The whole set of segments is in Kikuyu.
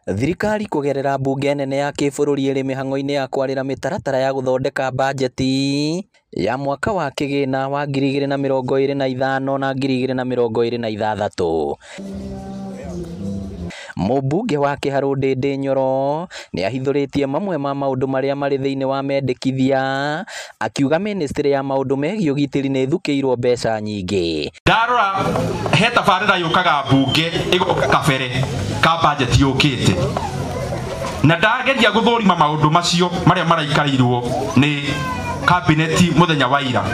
Thirikari kũgerera mbunge nene ya kĩbũrũri ĩrĩ mĩhang'o-inĩ ya kwarĩra mĩtaratara ya gũthondeka bajeti ya mwaka wa kĩgĩna wa 2025 na 2026. Mũmbunge wa Kĩharũ Ndĩndĩ Nyoro nĩ ahithũrĩtie mamwe ma maũndũ marĩa marĩ thĩinĩ wa mendekithia, akiuga mĩnĩstrĩ ya maũndũ megiĩ ũgitĩri nĩ ĩthukĩirwo mbeca nyingĩ. Ndarora he tabarĩra yũkaga mbunge ĩgoka kabere ka budget yũkĩte, na ndageria gũthũrima maũndũ macio marĩa maraikarĩirwo nĩ kabineti mũthenya wa ira,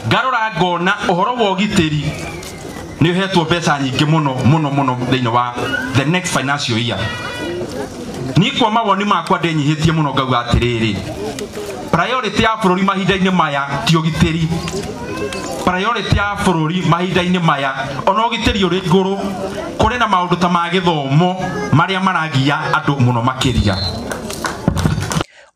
ngarora ngona ũhoro wa ũgitĩri nĩ ũhetwo mbeca nyingĩ mũno mũno mũno thĩinĩ wa the next financial year. Niĩ kwa mawoni makwa ndĩnyihĩtie mũno ngauga atĩrĩrĩ, priority ya bũrũri mahinda-inĩ maya ti ũgitĩri. Priority ya bũrũri mahinda-inĩ maya ona ũgitĩri ũrĩ igũrũ, kũrĩ na maũndũ ta ma gĩthomo marĩa maragia andũ mũno makĩria.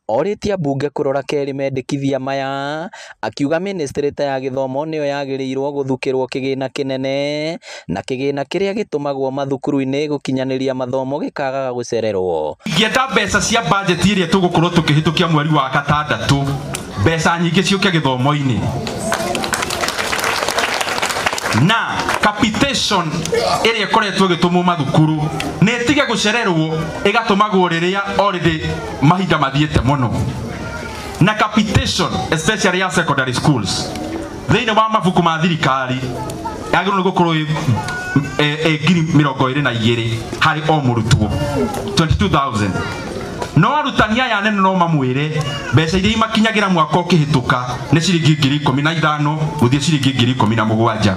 Orĩtie mbunge kũrora kerĩ mendekithia maya, akiuga mĩnĩstrĩ ta ya gĩthomo nĩyo yagĩrĩirwo gũthukĩrwo kĩgĩna kĩnene na kĩgĩna kĩrĩa gĩtũmagwo mathukuru-inĩ gũkinyanĩria mathomo gĩkagaga gũcererwo. Ingĩenda mbeca cia budget iria tũgũkorwo tũkĩhĩtũkia mweri wa gatandatũ, mbeca nyingĩ ciũke gĩthomo-inĩ na capitation ĩrĩa ĩkoretwo ĩgĩtũmwo mathukuru nĩ ĩtige gũcererwo, ĩgatũmagwo rĩrĩa already mahinda mathiĩte mũno. Na capitation especially ya secondary schools thĩinĩ wa mabuku ma thirikari yagĩrĩirwo nĩ gũkorwo ĩ 22,000 harĩ o mũrutwo, 22,000. No arutani aya anene no mamwĩre mbeca iria imakinyagĩra mwaka ũkĩhĩtũka nĩ ciringi 15,000 gũthiĩ ciringi 17,000.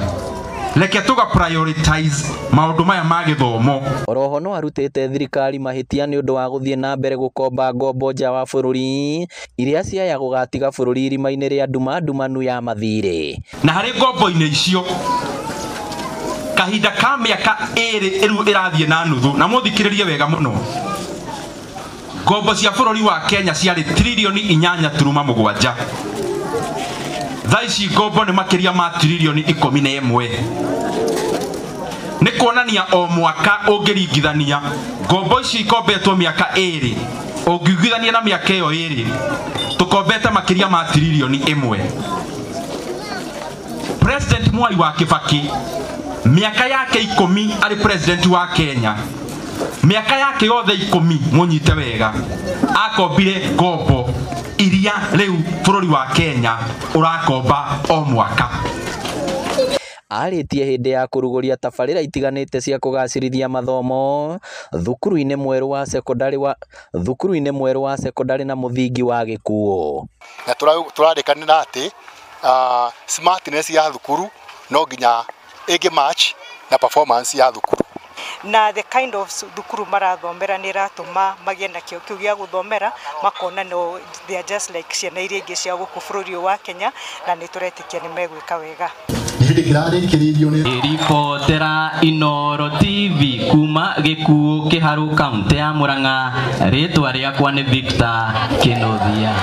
Reke tũga prioritize maũndũ maya ma gĩthomo. Oroho no arutĩte thirikari mahĩtia nĩ ũndũ wa gũthiĩ na mbere gũkomba ngombo nja wa bũrũri iria ciaya gũgatiga bũrũri irima-inĩ rĩa nduma ndumanu ya mathirĩ. Na harĩ ngombo-inĩ icio kahinda ka mĩaka ĩrĩ ĩru ĩrathiĩ na nuthu, na mũthikĩrĩrie wega mũno, ngombo cia bũrũri wa Kenya ciarĩ tririoni 8.7. Thaa ici ngombo nĩ makĩria ma tririoni 11. Nĩ kuonania o mwaka ũngĩringithania ngombo ici ikombetwo mĩaka ĩrĩ, ũngĩiguithania na mĩaka ĩyo ĩrĩ, tũkombete makĩria ma tririoni 1. President Mwai wa Kibaki mĩaka yake 10 arĩ president wa Kenya, mĩaka yake yothe 10 mũnyite wega, akombire ngombo iria rĩu bũrũri wa Kenya ũrakomba o mwaka. Arĩtie hĩndĩ ya kũrugũria tabarĩra itiganĩte cia kũgacĩrithia mathomo thukuru-inĩ mwerũ wa sekondarĩ wa thukuru-inĩ mwerũ wa sekondarĩ na mũthingi wa Gĩkuũ. Na tũrarĩkanĩra atĩ smartness ya thukuru no nginya ĩngĩ match na performance ya thukuru. Na the kind of thukuru marathomera nĩ ĩratũma magĩe na kĩo kĩu gĩa gũthomera, makona no they are just like ciana iria ingĩ cia gũkũ bũrũri ũyũ wa Kenya, na nĩ tũretĩkia nĩ megwĩka wega. Nĩ hĩndĩ kĩrarĩkĩrĩirio nĩ Ribotera Inooro TV kuma Gĩkuũ Kĩharũ kaunti ya Murang'a, rĩtwa rĩakwa nĩ Victor Kĩnuthia.